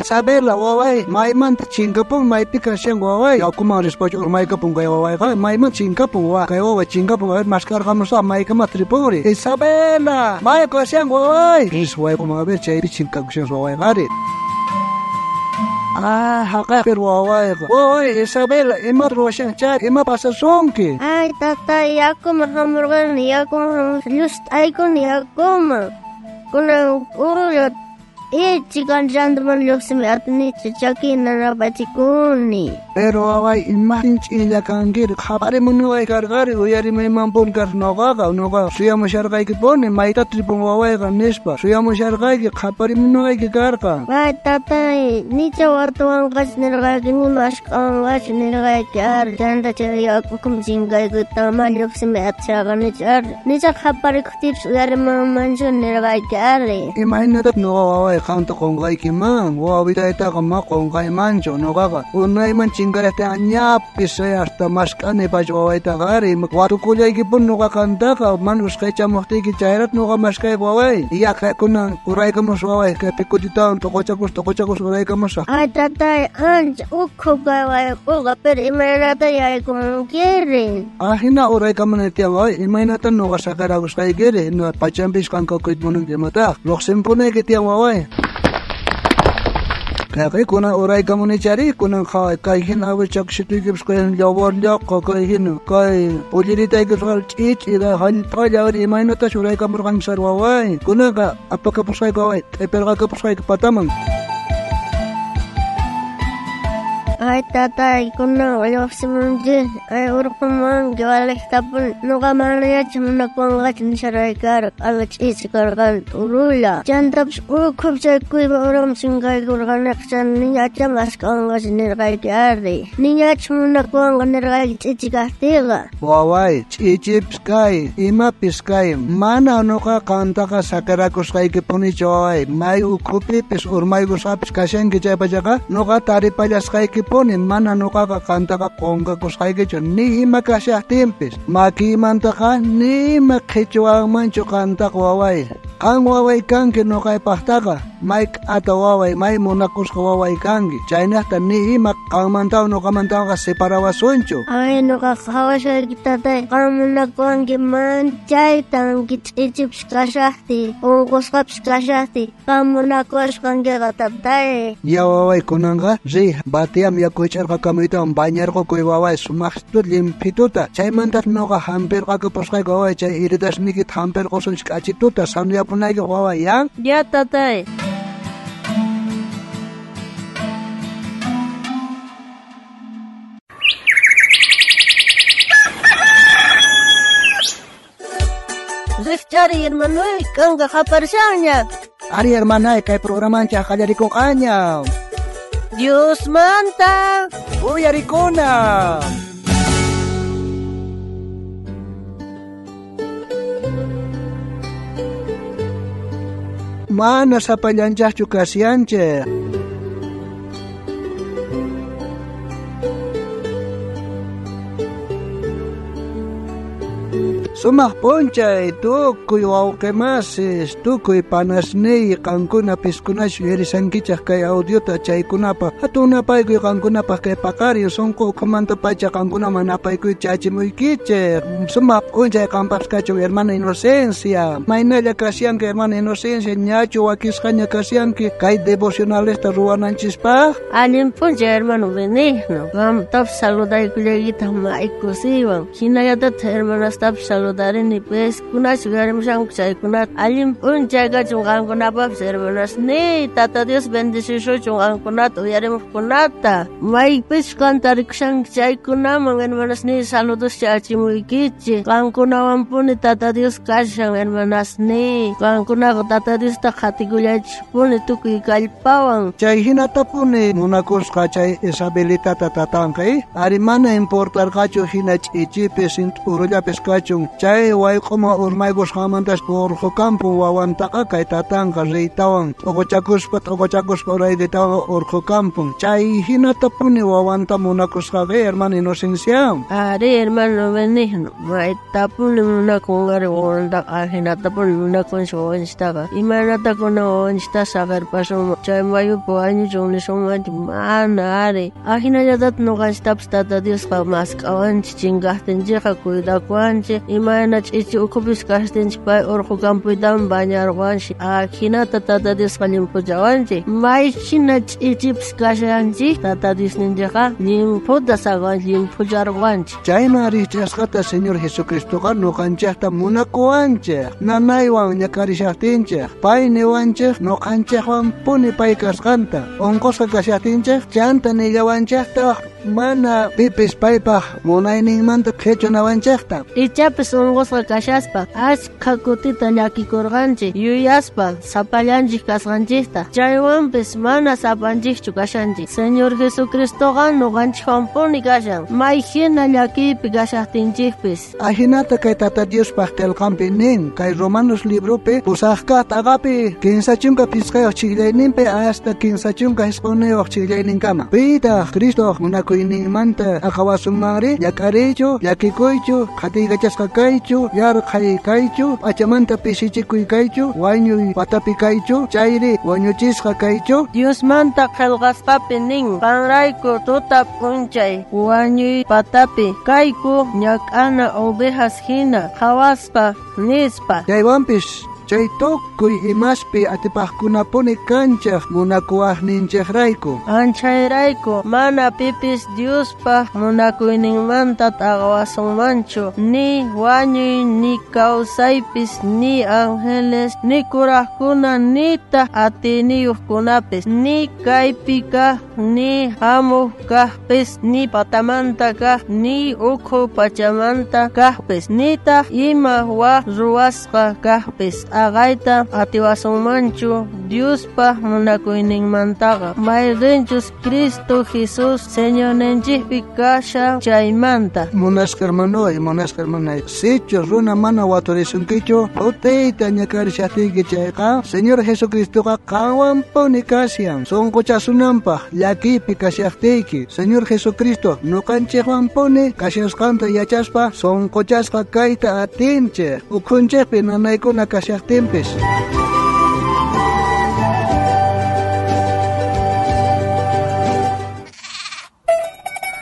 Isabela waway, maymanta chinkapun, maypi kashan waway. Yakuman rispachu urmaykapun kay wawayqa, mayman chinkapun wa, kay wawa chinkapun, a ver maskarqamusaq maykama tripuri. Isabela, may kashan waway. Ris wayquman a ver chaypi chinkakushan wawayqari. Ah, haqaypi wawayqa. Waway, Isabela, ima ruwashan chay, ima pasasunki? Ay, tatay, yakuman hamurqani, yakuman llust'aykuni yakuman. Kunan urulla ichikan llantuman lluqsimi atinichu chakiy nanapachikuni. Pero waway, imajtin ch'inlla kankiri, qhaparimunuway karqari, uyarimaymanpuni karqa noqaqa, noqa suyamusharqaykipuni, mayta tripun wawayqa nispa, suyamusharqayki, qhaparimunuwayki karqa. Ay, tatay, nicha watuwanqachu nirqayki, ni mask'awanqachu nirqayki, ar, chanta chay yakukum chinkaykuyta ama lluqsimi atisharqanichu, ar, nicha qhaparikuqtiypis uyarimanmanchu nirqayki, ari. Imaynataq noqa waway qamta qunqaykiman, wawitaytaqa ma qunqaymanchu, noqaqa unayman chinkaraqta ñapis hasta mask'ani pacha wawaytaqa ari, watukullaykipuni noqa qantaqa, mana usqhaychamuqtiyki chayrat noqa mask'ayku waway. Ya kunan uraykamus waway, kay pikutitawan tuquchakus tuquchakus uraykamusaq. Ay, tatay, ancha ukhu kay wayq'uqa, pero imaynata yaykunkiri? Ahina uraykamuni tiyan waway, imaynata noqa saqirakusqaykiri, pachanpis qan kakuyta munanki imataq, lluqsinpunayki tiyan waway. Kay kunan uraykamuni chari, kunan kay hina awichakushituykipis kay llawarllaqa, kay hina, kay polleritakipis ch'ich'i hallp'alla imaynatash uraykamurqanki sar waway. Kunanqa apakapusqayki waway, t'ipirqakapusqayki pataman. Ay, tatay, kunan lluqsimunchis, ay, urqumanki waliqtapuni, noqa manañachu munakuwanqachu nisharayki ari, q'ala ch'ichi karqani t'urulla. Chantapis ukhupi chay kuypa uraman chinkaykurqaniqa, chay niñacha mask'awanqachu nirqayki ari. Niñachu munakuwanqa nirqayki ch'ichi kaqtiyqa. Waway, ch'ichipis kay, imapis kay, mana noqa qantaqa saqirakusqaykipunichu waway, may ukhupipis urmaykusqapis kashanki chaypachaqa, noqa taripallasqaykipuni, mana noqaqa qantaqa qunqakusqaykichu, ni ima kashaqtinpis, makiymantaqa ni ima qhichuwanmanchu qantaqa waway. Qan waway kanki noqaypaqtaqa, may k'ata waway, may munakusqa waway kanki, chaynaqta ni ima qanmantawan noqamantawanqa separawasunchu. Ay, noqa qhawashayki tatay, qan munakuwanki manchaytanki ch'ichipis kashaqtiy, unqusqapis kashaqtiy, qan munakuwasqankiqa tatay. Ya waway, kunanqa riy, batiyam yaku hich'arqakamuytawan bañarqukuy waway, sumaqtu limpituta, chaymanta noqa hampirqakupusqayki waway, chay heridasniykita hampirqusunchik k'achituta, sanuyapunayki waway, ya? Ya, tatay. Rikchari, hermanoy, kanqa qaparishanña. Ari, hermanay, kay programanchik qallarikunqaña. Diosmanta uyarikuna. Mana sapallanchaqchu kasyanchik. Sumaq p'unchay tukuy wawqimasis, tukuy panasniy qankuna piskunachu yuyarisankichaq kay audiota chaykunapaq. Hatun napaykuy qankunapaq kay paqarin sunqu ukhumanta pacha qankunaman napaykuy chachimuykichik. Sumaq p'unchay qanpaqpas kachun hermana Inocencia. Maynalla kasyanki hermana Inocencia, ñachu wakisqaña kasyanki kay devocionalesta ruwananchispaq. Allin p'unchay hermano Benigno. Qamtapis saludaykullaykitaq maykusiwan. Hinallatataq hermanastapis saludarini pues kunachu yuyarimushanku chaykunata. Allin p'unchay kachun qankunapaqpis hermanasniy, Tata Dios bendecisuchun qankunata uyarimuqkunata. Maypis qanta rikushanki chaykunaman hermanasniy saludos chachimuykichik. Qankunawanpuni Tata Dios kashan hermanasniy. Qankunaqa Tata Diosta qhatikullaychispuni tukuy kallpawan. Chay hinatapuni munakusqa chay Isabelitata tatanqa, Ari mana importarqachu hina ch'ichipis t'urullapis kachun. Chay wayq'uman urmaykusqanmantas urqukampun wawantaqa kay tatanqa riytawan t'uquchakuspa uraykitawan urqukampun. Chay hinatapuni wawanta munakusqaqa hermana Inocencia. Ari hermano Benigno, maytapuni munakun ari wawantaqa ahinatapuni munakunchik wawanchiktaqa. Imaynata kunan wawanchikta saqerpasunman chay mayupi wañuchun nisunmanchu mana ari. Ajinallatata ñuqanchiktapis Tata Diosqa mask'awanchik chinkaqtinchikqa cuidakuwanchik imayna ch'ichi ukhupis kashtinchik pay urqukampuytawan bañarquwanchik. Ajinata Tata Diosqa llimphuchawanchik. Maychina ch'ichipis kashanchik Tata Diosninchikqa llimphuta saqawanchik llimphucharquwanchik. Chayman rikch'asqata Señor Jesucristoqa ñuqanchikta munakuwanchik nanaywan ñakarishaqtinchik pay niwanchik ñuqanchikwanpuni pay kasqanta unqusqa kashaqtinchik chanta nillawanchiktaq mana pipis paypaq munayninmanta qhichunawanchikta. Ichapis unqusqa kashaspa achkha kutita llakikurqanchik yuyaspa sapallanchik kasqanchikta. Chaywanpis mana sapanchikchu kashanchik. Señor Jesucristoqa ñuqanchikwanpuni kashan mayhina llakiypi kashaqtinchikpis. Ajinata kay Tata Diospaq qillqanpi nin kay Romanos libropi pusaqkaq t'aqapi 35 chillayninpi hasta 39 chillayninkama. Pitaq Cristo munakuyninmanta aqawasunmanri ñak'ariychu llakikuychu qhatiykachasqa kaychu yarqhay kaychu p'achamanta pisichikuy kaychu wañuy patapi kaychu chayri wañuchisqa kaychu. Diosmanta qillqasqapi nin qanrayku tuta p'unchay wañuy patapi kayku ñak'ana ovejas hina qhawaspa nispa. Chaywanpis chay tukuy imaspi atipaqkunapuni kanchik munakuwaqninchikrayku. Anchayrayku mana pipis Diospaq munakuyninmanta t'aqawasunmanchu ni wañuy ni kawsaypis ni ángeles ni kuraqkuna nitaq atiyniyuqkunapis ni kaypi kaq ni hamuq kaqpis ni patamanta kaq ni ukhu pachamanta kaqpis nitaq ima waq ruwasqa kaqpis t'aqayta atiwasunmanchu Diospaq munakuyninmantaqa mayqinchus Cristo Jesús Señorninchikpi kashan chaymanta. Munasqa hermanoy, munasqa hermanay, sichus runa mana waturisunkichu utiyta ñakarishaqtiyki chayqa Señor Jesucristoqa qanwanpuni kashan sunquchasunanpaq llakiypi kashaqtiyki. Señor Jesucristo ñuqanchikwanpuni kashasqanta yachaspa sunquchasqa kayta atinchik ukhunchikpi nanaykuna kashaqtinpis.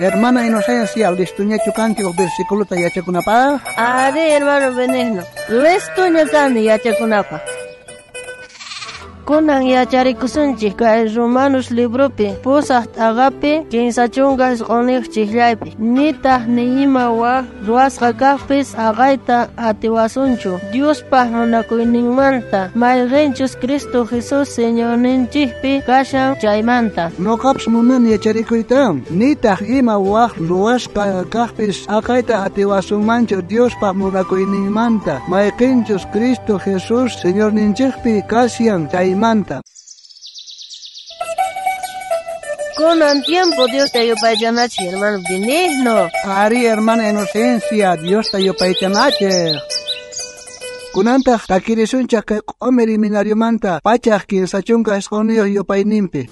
Hermana Inocencia, listuñachu kanki uj versículota yachakunapaq? Ari hermano Benigno, listuña kani yachakunapaq. Kunan yacharikusunchik kay Romanos libropi pusaq t'aqapi 39 chiqllaypi nitaq ni ima waq ruwasqa kaqpis aqayta atiwasunchu Diospaq munakuyninmanta mayqinchus Cristo Jesús Señorninchikpi kashan chaymanta. Ñuqapis munani yacharikuyta nitaq ima waq ruwasqa kaqpis aqayta atiwasunmanchu Diospaq munakuyninmanta mayqinchus Cristo Jesús Señorninchikpi kashan chaymanta. Kunan tiempo Diosta yupaychanachik hermano Benigno. Ari hermana Inocencia, Diosta yupaychanachik. Kunantaq takirisunchik kay q'umir seminariomanta 139 yupayninpi.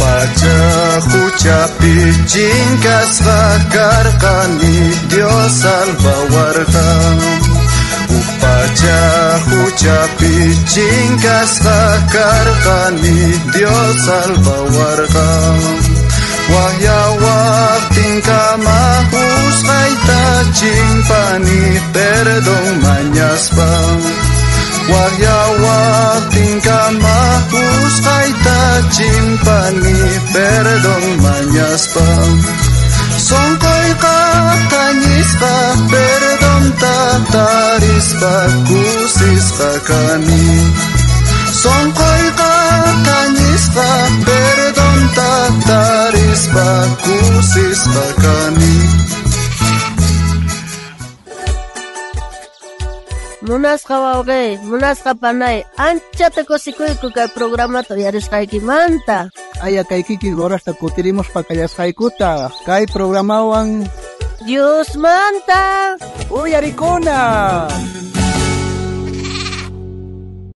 Pacha huchapi chinkasqa karqani Dios salvawarqan. Pacha huchapi chinkasqa karqani Dios salvawarqan. Waqyawaqtinkama usqayta chimpani perdón mañaspa. Waqyawaqtinkama usqayta chimpani perdón mañaspa. Sonqoyqa tañisqa perdonta tarispa kusisqa kani. Sonqoyqa tañisqa perdonta tarispa kusisqa kani. Munasqa wawqey, munasqa panay, anchata kusikuyku kay programata uyarisqaykimanta. Aya kay kikin horasta kutirimuspa kallasqaykuta kay programawan Diosmanta uyarikuna.